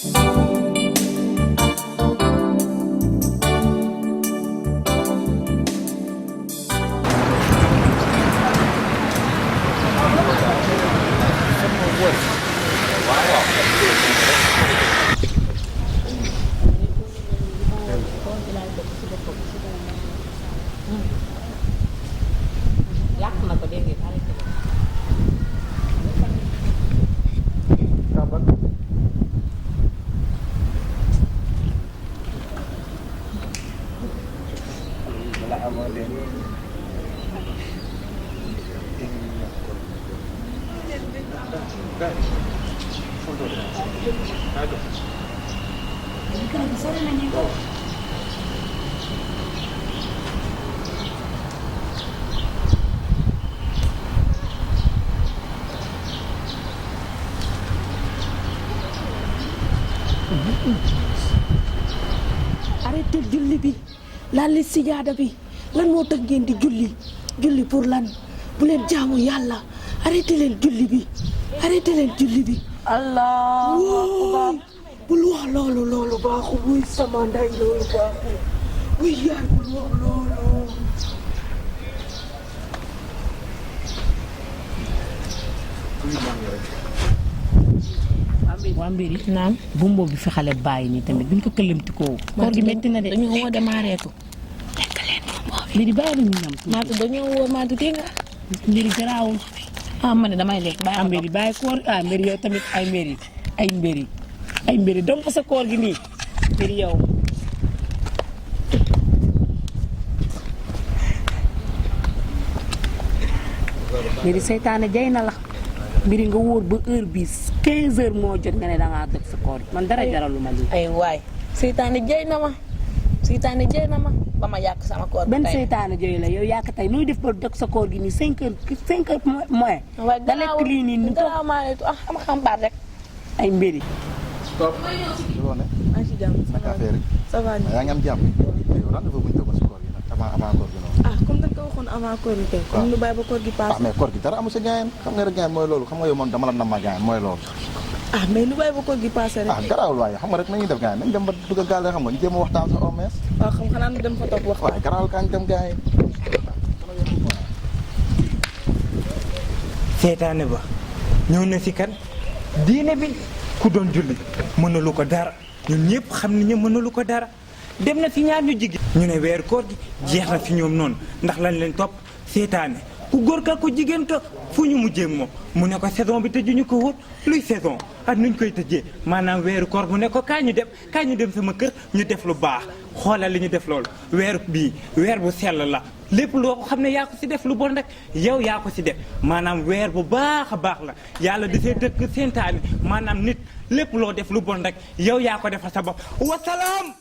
yàq na ko dégg nga arrêté ko. arrêté julli bi laal li sijaada bi lan moo tax ngeen di julli pour lan bu leen jaamu yàlla arrêté leen julli bi Allahu akbar. bul wax loolu baaxul wuy sama ndey loolu baaxul wuy yaay bul wax loolu. waa mbir yi naam bumbo bi fi xale bàyyi nii tamit buñ ko këllamti koo koor gi métti na de dañoo woo démarré ko. lekk leen bumbo bi mbir yi bàyyi la ñu ñam Maatu dañoo woo Maatu dégg nga. mbir yi garaawul ma ne damay lekk bàyyi mbir yi bàyyi koor mbir yow tamit ay mbir yi donc sa koor gi nii mbir yow mbir yi seytaane jay na la mbiri nga wóor ba heure bi 15 heures moo jot nga ne dangaa dog sa koor man dara jaralu ma lii. ay waay seytaane jey na ma ba ma yàq sama koor bi benn tey. seytaane jooyu la yow yàq tey nooy def ba dog sa koor gi nii 5 heures moins. waaye da lekk lii nii ni garaaw maa ne xam baat rek. ay mbiri stop. maa ngi ci jàmm naka affaire yi. ça va yaa ngi am jàmm. yow rendez-vous bu ñu tegoon si koor gi nag avant koor gi noonu. comme dañ ko waxoon avant koor gi kay. comme nu bàyyi ba koor gi paase. mais koor gi dara amu si gaayen xam nga rek gaayen mooy loolu xam nga yow moom dama la nam ma gaayen mooy loolu. mais nu bàyyi ba koor gi paase rek. garaawul waaye xam nga rek nañuy def gaayen nañ dem ba dugg a gaale xam nga ñu jéem a waxtaan sa au moins. waaw xam xanaa nu dem fa toog waxtaan. waaye garaawul kaa ñu dem gaayen. seytaane ba ñëw na si kan diine bi ku doon julli mënalu ko dara ñun ñëpp xam nañu mënalu ko dara dem na fi ñaar ñu jigéen ñu ne weer koor gi jeex na fi ñoom noonu ndax lañ leen topp seytaane ku góor ka ku jigéen ka fu ñu mujjee moom mu ne ko saison bi tëjuñu ko wóor luy saison ak nuñ koy tëjee maanaam weeru koor mu ne ko kaay ñu dem sama kër ñu def lu baax xoolal li ñu def loolu weer bii weer bu sell la lépp loo ko xam ne yaa ko si def lu bon rek yow yaa ko si def maanaam weer bu baax a baax la yàlla dafay dëkk seytaane maanaam nit lépp loo def lu bon rek yow yaa ko defal sa bopp wasalaam